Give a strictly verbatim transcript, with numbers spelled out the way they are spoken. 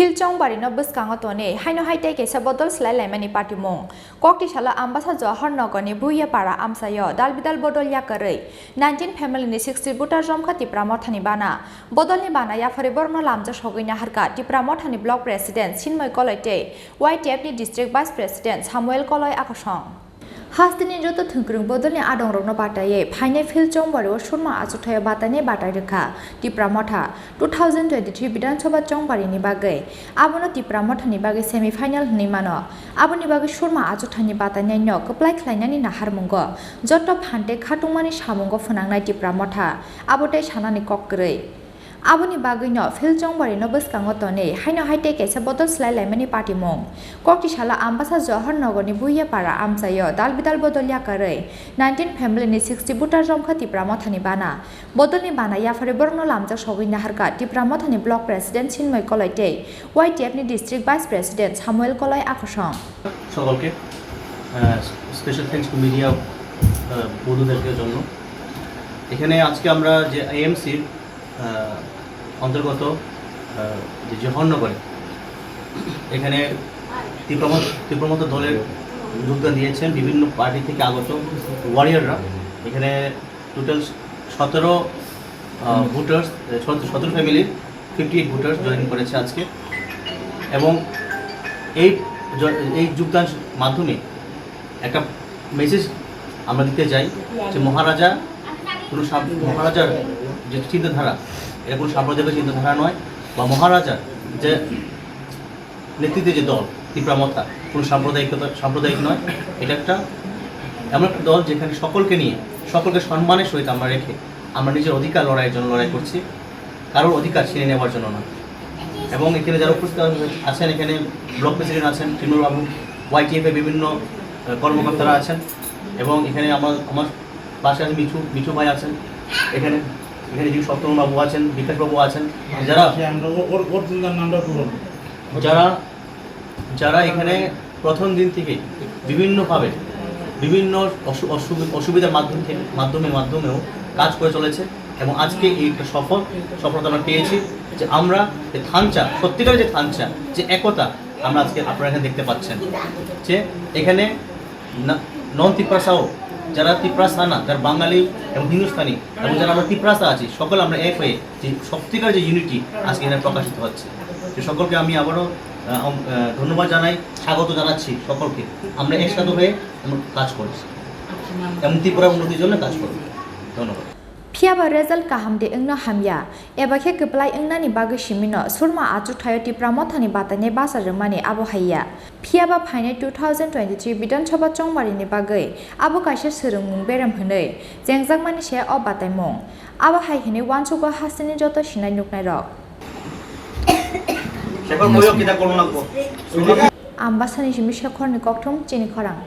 Phil Chongbari no bwskango tonwi haino hai tei kaisa bodol swlai laimani patimung. Koktisalo Ambasa Johor Nogor ni Buiyapara amchaio dal bidal bodol yakarwi nineteen family ni sixty voter romkha Tipra Motha ni bana. Bodol ni bana yapharwi borokno lamjak sogwi naharkha Tipra Motha ni block president Chinmoy Koloi tei Y T F ni district vice president Samuel Koloi akosong. Hasteni joto thwngkwrwng bodolni adongrokno bataiwi phainai Phil Chongbari o surma achukthai o batainai batai rwkha Tipra Motha two thousand twenty-three Bidhan Sabha Chongbari ni bagwi. Abono Tipra Motha ni bagwi semi final hwnwi mano. Aboni bagwi surma achukthai ni batainai no kwplai khlainani naharmungo joto phan tei khatungmani samungo phwnangnai Tipra Motha abo tei sanani kok kwrwi. Aboni bagwino Phil Chongbari no bwskango tonwi haino hai tei kaisa bodol swlai laimani patimung. Koktisalo Ambasa Johor Nogor ni Buiyapara amchaio dal bidal bodol yakarwi nineteen family ni sixty voter romkha Tipra Motha ni bana. Bodol ni bana yapharwi borokno lamjak sogwi naharkha Tipra Motha ni block president Chinmoy Koloi tei Y T F ni district vice president Samuel Koloi akosong. সকলকে, আহ, special thanks to media, আহ, বন্ধুদেরকে জন্য। এখানে আজকে আমরা যে এএমসির, আহ, অন্তর্গত, আহ, যে জহরনগরে এখানে তীব্রমত-, তীব্রমত দলের যোগদান দিয়েছেন বিভিন্ন পার্টি থেকে আগত ওয়ারিয়ররা। এখানে টোটাল সতেরো, আহ, ভোটার্স, সতেরো ফ্যামিলির ফিফটি এইট ভোটার্স জয়েন করেছে আজকে। এবং এই জ-, এই যোগদান মাধ্যমে একটা মেসেজ আমরা দিতে চাই যে মহারাজা কোনো সাম-, মহারাজার যে চিন্তাধারা, এটা কোনো সাম্প্রদায়িক চিন্তাধারা নয়, বা মহারাজার যে নেতৃত্বে যে দল ত্রিপুরা মথা কোনো সাম্প্রদায়িকতা, সাম্প্রদায়িক নয়। এটা একটা এমন একটা দল যেখানে সকলকে নিয়ে, সকলকে সম্মানের সহিত আমরা রেখে আমরা নিজের অধিকার লড়াইয়ের জন্য লড়াই করছি, কারোর অধিকার ছিনিয়ে নেওয়ার জন্য নয়। এবং এখানে যারা উপস্থিত আছেন, এখানে ব্লক প্রেসিডেন্ট আছেন, তৃণমূল বাবু, ওয়াইটিএফ এর বিভিন্ন, আহ, কর্মকর্তারা আছেন, এবং এখানে আমার, আমার পাশে আছে মিঠু, মিঠু ভাই আছেন, এখানে, এখানে যিনি সত্যমোহন বাবু আছেন, বিকাশ বাবু আছেন, যারা, সে আমরা ওর, ওর, ওর তুলনার নামটা পূরণ। যারা, যারা এখানে প্রথম দিন থেকে বিভিন্নভাবে, বিভিন্ন অসু-, অসুবি-, অসুবিধার মাধ্যম থেকে, মাধ্যমে, মাধ্যমেও কাজ করে চলেছে এবং আজকে এই একটা সফল, সফলতা আমরা পেয়েছি যে আমরা যে থানচা, সত্যিকারের যে থানচা, যে একতা আমরা আজকে আপনারা এখানে দেখতে পাচ্ছেন যে এখানে না, নন তিপ্রাসাও, যারা তিপ্রাসা না, যারা বাঙালি এবং হিন্দুস্তানি এবং যারা আমরা তিপ্রাসা আছি, সকলে আমরা এক হয়ে যে সত্যিকার যে ইউনিটি আজকে এখানে প্রকাশিত হচ্ছে। তো সকলকে আমি আবারও, আহ, আম-, আহ, ধন্যবাদ জানাই, স্বাগত জানাচ্ছি সকলকে। আমরা একসাথে হয়ে আমরা কাজ করছি এবং ত্রিপুরার উন্নতির জন্য কাজ করব। ধন্যবাদ। Phiya ba result kaham de wngno hamya, eba khe kwplai wngnani bagwi simino surma achukthai o Tipra Mothani batainai bachar rwmani abo hai ya. Phiya ba phainai two thousand twenty-three Bidhan Sabha chongmari ni bagwi abo kaisa swrwngmung berem hwnwi chengjakmani se o bataimung. Abo hai hwnwi uansugo hasteni joto sinai nuknairok. Ambasani simi Shekhorni kokthum chini khorang.